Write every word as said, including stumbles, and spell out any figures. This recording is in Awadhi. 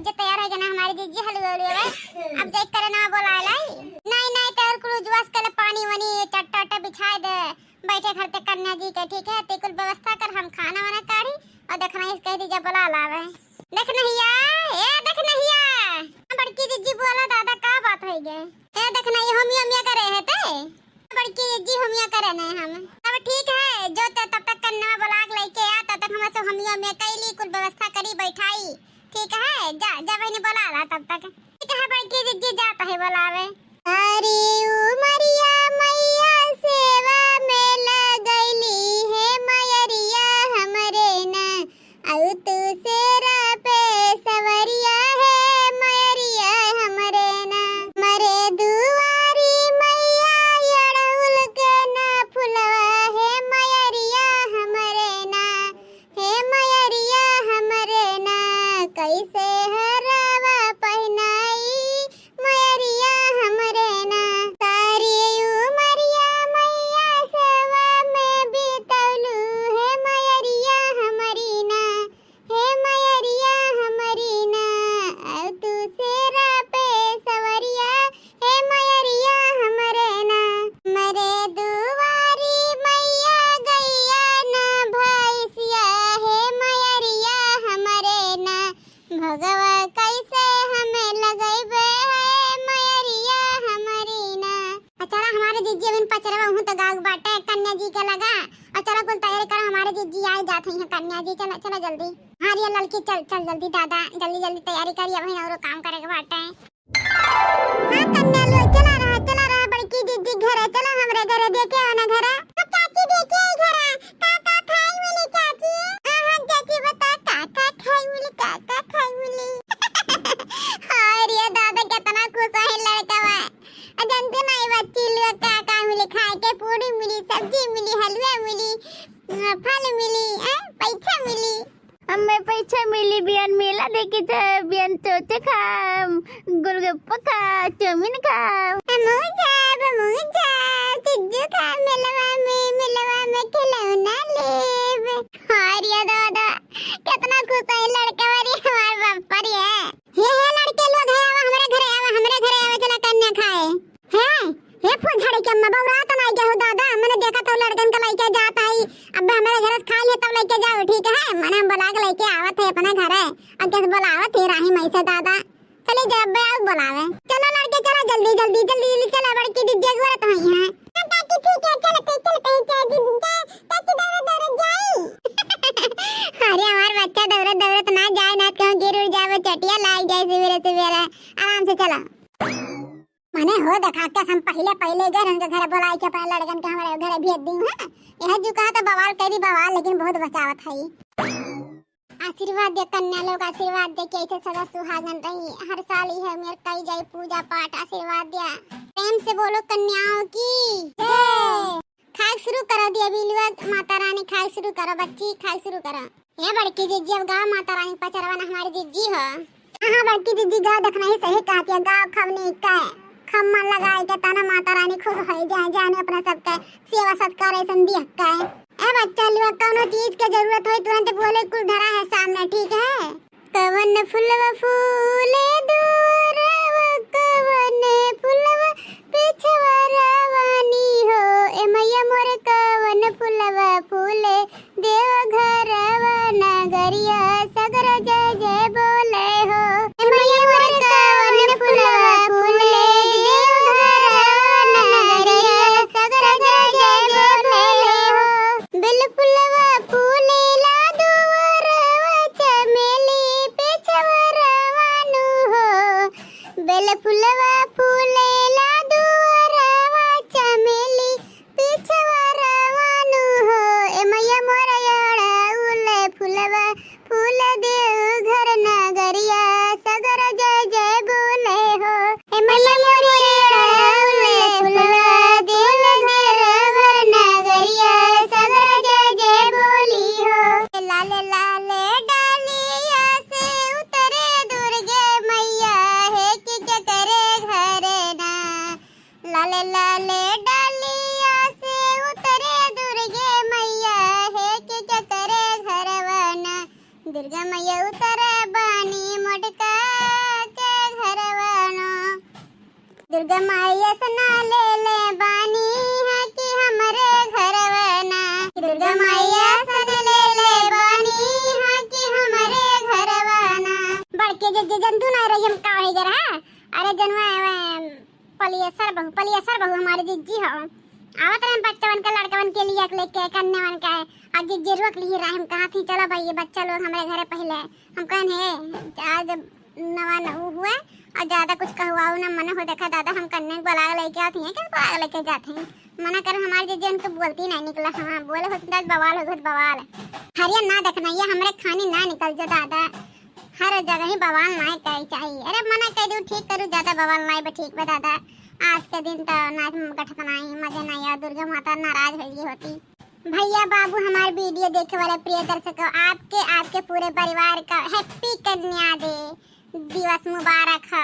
जे तैयार होइ गए ना हमारी जिज्जी हलुआ उलुआ, अब जाई करे ना बोलाए लाई। नहीं, नहीं, तैयार कुल उजवास कर ले, पानी वानी चट्टा उट्टा बिछाए दे, बैठे घर ते कन्या जी के, ठीक है? ते कुल व्यवस्था कर, हम खाना वाना काढ़ी और देखना इस कह दीजिए बोला लावे। देख नहिया, ए देख नहिया, बड़की जिज्जी बोला दादा का बात होइ गए? ए देख ना, ये होमियो मिया करे है ते? बड़की जिज्जी होमिया करे नहीं हम। अब ठीक है, जो ते तब तक कन्या बोला के लेके आ, तब तक हम से होमियो मिया कैली कुल व्यवस्था करी बैठाई। ठीक है, जा, जा बहनी बोला ला तब तक। ठीक है, बड़की जिज्जी जात है बोलावे। अरे उमरिया मैया सेवा में लगैली है मयरिया हमरे ना, अउ तू सेरा पे सवरिया है मयरिया हमरे ना। मरे दुआरी मैया अड़हुल के ना फुलवा है मयरिया हमरे ना, हे मयरिया हमरे ना, कैसे हरवा पहिनाई मयरिया हमरे ना। सारी उमरिया मैया सेवा में बितौलू हे मयरिया हमरी ना, हे मयरिया हमरी ना, अब तू सेरा पे सवरिया हे मयरिया हमरे ना। मरे दुआरी मैया गैया ना भैंसिया हे मयरिया हमरे ना, भगवा कैसे हमें लगैबे है मयरिया हमरी ना। अच्छा, हमारे जिज्जी अभी पचरवा हूँ तो गाँव बाटे कन्या जी के लगा। और चलो कुल तैयारी करो, हमारे जिज्जी आई जात है कन्या जी। चलो, चलो जल्दी। हाँ रे ललकी, चल, चल जल्दी दादा, जल्दी जल्दी तैयारी करी, अभी औरो काम करे के बाटे। हाँ कन्या लो, चला रहा, चला रहा बड़की जिज्जी घरे, चला हमरे घरे, देखे हो ना घरे। अब चाची देखे है घरे, का का खाई मिली चाची? हाँ हाँ चाची बता का का खाई मिली, का का खाई मिली? हाँ रे दादा कितना खुश है लड़का बा। आ जानते नहीं बच्ची लोग का का मिली खाए के, पूरी मिली, सब्जी मिली, हलवा मिली, फल मिली, आ, पैसा मिली। हमें पैसा मिली, बिहान मेला देखे जाए, बिहान चोचे खाम, गोलगप्पा खा, चाउमीन खा। हमहू जाब, हमहू जाब, चिज्जू खा मेलवा में, मेलवा में खिलौना लेब। हाँ रे दादा, कितना खुश है लड़का वाली हमार बाप पर ये। हे, हे लड़के लोग, हे आवा हमरे घरे, आवा हमरे घरे, आवा चला कन्या खाए। हे, हे फुलझड़ी के अम्मा, बौरा तो नहीं गए हो दादा, मैंने देखा तो लड़कन का लइके जात आई, अब हमरे घर से खा लिए तब लइके जाओ, ठीक है? मैंने हम बुला के लइके आवत है अपने घरे, अब कैसे बुलावत है राही माई से दादा, चले जाओ अब आओ बुलावे। चलो लड़के चलो जल्दी जल्दी जल्दी जल्दी चलो, बड़की दीदी अगुआ तो हुई है। हाँ काकी ठीक है, चलते चलते चाची, चाची दौड़त दौड़त जाई। अरे हमार बच्चा दौड़त दौड़त ना जाए, ना कहूँ गिर उड़ जावे, चटिया लाग जाए सवेरे सवेरे। आराम से चला। माने हो देखा के हम पहले पहले गए उनके घर बुलाए के अपने लड़कन के हमारे घर भेज दी है। यह जो कहा तो बवाल करी बवाल, लेकिन बहुत बचावत है। आशीर्वाद दे कन्या लोग, आशीर्वाद दे कि ऐसे सदा सुहागन रही। हर साल यह मेर कई जाई पूजा पाठ, आशीर्वाद दिया। प्रेम से बोलो कन्याओं की जय। खाए शुरू करो दिया बिलुआ, माता रानी खाए शुरू करो, बच्ची खाए शुरू करो। हे बड़की जिज्जी, अब गाओ माता रानी पचरवा ना हमारी जिज्जी हो। हाँ, हाँ, बड़की जिज्जी गाओ, देखना ही सही कहती है, गाओ खमनी के, खम्मा लगाए के तना माता रानी खुश हो जाए, जाने अपना सबके सेवा सत्कार ऐसन दिया के। ए बच्चा लोग, कौनो चीज के जरूरत होई तुरंत बोले, कुल धरा है सामने, ठीक है? कवन फुलवा फूले दुअरवा, कवन फुलवा पिछवा रवानी हो। ए मैया मोर कवन फुलवा फूले देव घरवा नगरिया, सगर जय जय बोले हो। ए मैया मोर कवन फुलवा फूले देव घरवा नगरिया, सगर जय जय बोले हो। बेल फुलवा फूलेला दुअरवा चमेली पिछवा रवानू हो। बेल फुलवा फूलेला दुअरवा चमेली पिछवा रवानू हो। ए मैया मोर अड़हुल फुलवा फूल देव घर नगरिया, सगर जय जय बोले हो। ए मैया मोरी अड़हुल फुलवा फूल देव घर नगरिया, सगर जय जय बोली हो। लाल लाल डालिया से उतरे दुर्गे मैया, है कि के करे घरे ना। लाल लाल डालिया से उतरे दुर्गे मैया, है कि के करे घरवा ना। दुर्गा मैया उतरे बानी मोटका दुर्गा मैया से ना ले ले बानी है कि हमरे घरवा ना। दुर्गा मैया से ना ले ले बानी है कि हमरे घरवा ना। बड़के जिज्जी जंतु ना रही हम का हो गए रहा। अरे जनवा पलियसर बहू, पलियसर बहू हमारे जिज्जी हो। आवत रहे बच्चवन के, लड़कवन के लिए लेके, कन्यावन का है। और जिज्जी रोक ली रहे, हम कहा थी चलो भाई ये बच्चा लोग हमरे घरे पहले। हम कहन हे आज नवा न उ हुए और ज्यादा कुछ कहवाओ ना मन हो। देखा दादा हम कन्या के बलाग लेके आती हैं, क्या बलाग लेके जाते हैं? मना कर हमारे जिज्जी उनको बोलती नहीं निकला। हाँ बोले होती तो आज बवाल हो गया बवाल। हरिया ना देखना ये हमरे खानी ना निकल जा दादा। हर जगह ही बवाल नाय करे चाहिए। अरे मना कर दू ठीक करू, ज्यादा बवाल नाय बा ठीक बा दादा। आज के दिन तो नाच में गठत नाई, मजे नाई और दुर्गा माता नाराज हो गई होती। भैया बाबू हमारे वीडियो देखे वाले प्रिय दर्शकों, आपके आपके पूरे परिवार का हैप्पी कन्या दे दिवस मुबारक हो।